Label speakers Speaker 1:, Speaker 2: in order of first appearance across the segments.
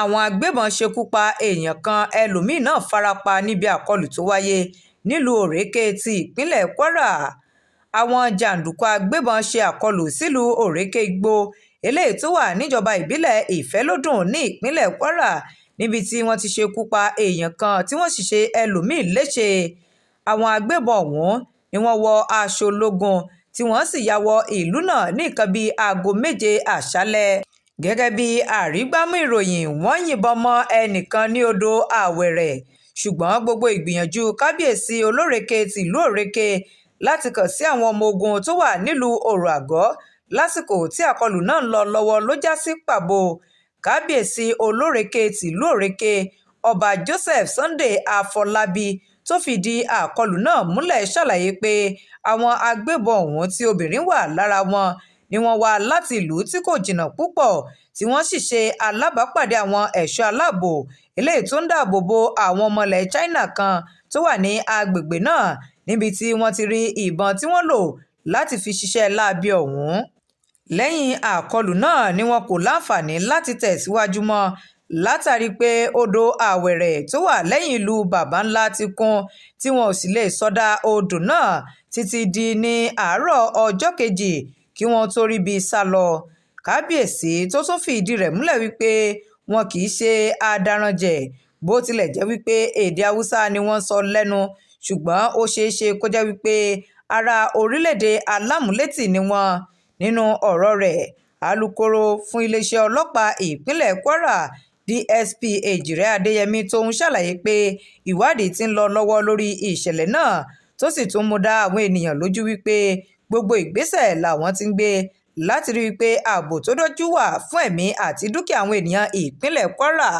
Speaker 1: Àwọn agbébọn ṣekú pa èèyàn kan, ẹlòmí-ín náà fara pa níbi àkọlù tó wáyé nílùú òrékè ti ìpínlẹ̀ Kwara. Àwọn jàǹdùkú àgbẹ̀bọ́n ṣe àkọlù sílùú Òrékè-Ìgbò eléyìí tó wà níjọba ìbílẹ̀ Ìfọlọ́dún ní ìpínlẹ̀ Kwara, níbi tí wọ́n ti ṣekú pa èèyàn kan tí wọ́n sì ṣe ẹlòmí-ín léṣe. Àwọn agbébọn ọ̀hún ni wọ́n wọ aṣọ ológun tí wọ́n sì ya wọ ìlú náà ní nǹkan bíi aago 7 àṣálẹ́. Gẹ́gẹ́ bí arígbámú ìròyìn, wọ́n yìnbọn mọ́ ẹnìkan ní odò Àwẹ̀rẹ̀, ṣùgbọ́n gbogbo ìgbìyànjú Kábíyèsí Olórékè tìlú Òrékè láti kàn sí àwọn ọmọ ogun tó wà nílùú Òru-Àgọ́ lásìkò tí àkọlù náà ń lọ lọ́wọ́ ló já sí pàbó. Kábíyèsí Olórékè tìlú Òrékè, Ọba Joseph Sunday Àfọlábí, tó fìdí àkọlù náà múlẹ̀, ṣàlàyé pé àwọn agbébọn ọ̀hún tí obìnrin wà lára wọn ni wọ́n wá láti ìlú tí kò jìnnà púpọ̀, tí wọ́n sì ṣe alábàápàdé àwọn ẹ̀ṣọ́ aláàbò eléyìí tó ń dáàbò bo àwọn ọmọ ilẹ̀ China kan tó wà ní agbègbè náà, níbi tí wọ́n ti rí ìbọn tí wọ́n lò láti fi ṣiṣẹ́ láabi ọ̀hún. Lẹ́yìn àkọlù náà ni wọn kò láǹfààní láti tẹ̀síwájú mọ́ látàrí pé odò Àwẹ̀rẹ̀ tó wà lẹ́yìn ìlú Baba-Ńlá ti kún, tí wọn ò sì lè sọdá odò náà títí di ní àárọ̀ ọjọ́ kejì kí wọ́n tóó ríbi sá lọ. Kábíyèsí tó tún fìdí rẹ̀ múlẹ̀ wípé wọn kì í ṣe adaranjẹ̀, bó tilẹ̀ jẹ́ wípé èdè Haúsá ni wọ́n ń sọ lẹ́nu, ṣùgbọ́n ó ṣeé ṣe kó jẹ́ wípé ará orílẹ̀-èdè alámúlétì ni wọ́n. Nínú ọ̀rọ̀ rẹ̀, alūkkóró fún iléeṣẹ́ ọlọ́pàá ìpínlẹ̀ Kwara, DSP Èjìrẹ́ Adéyẹmi Tóun, ṣàlàyé pé ìwádìí tí ń lọ lọ́wọ́ lórí ìṣẹ̀lẹ̀ náà, tó sì tún mú dá àwọn ènìyàn lójú wípé gbogbo ìgbésẹ̀ làwọn ti ń gbé láti rí i pé ààbò tó dájú wà fún ẹ̀mí àti dúkìá àwọn ènìyàn ìpínlẹ̀ Kwara.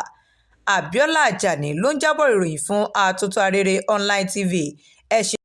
Speaker 1: Abiola Ajani ló ń jábọ̀ ìròyìn fún Atótó Arére Online TV. Ẹ ṣe.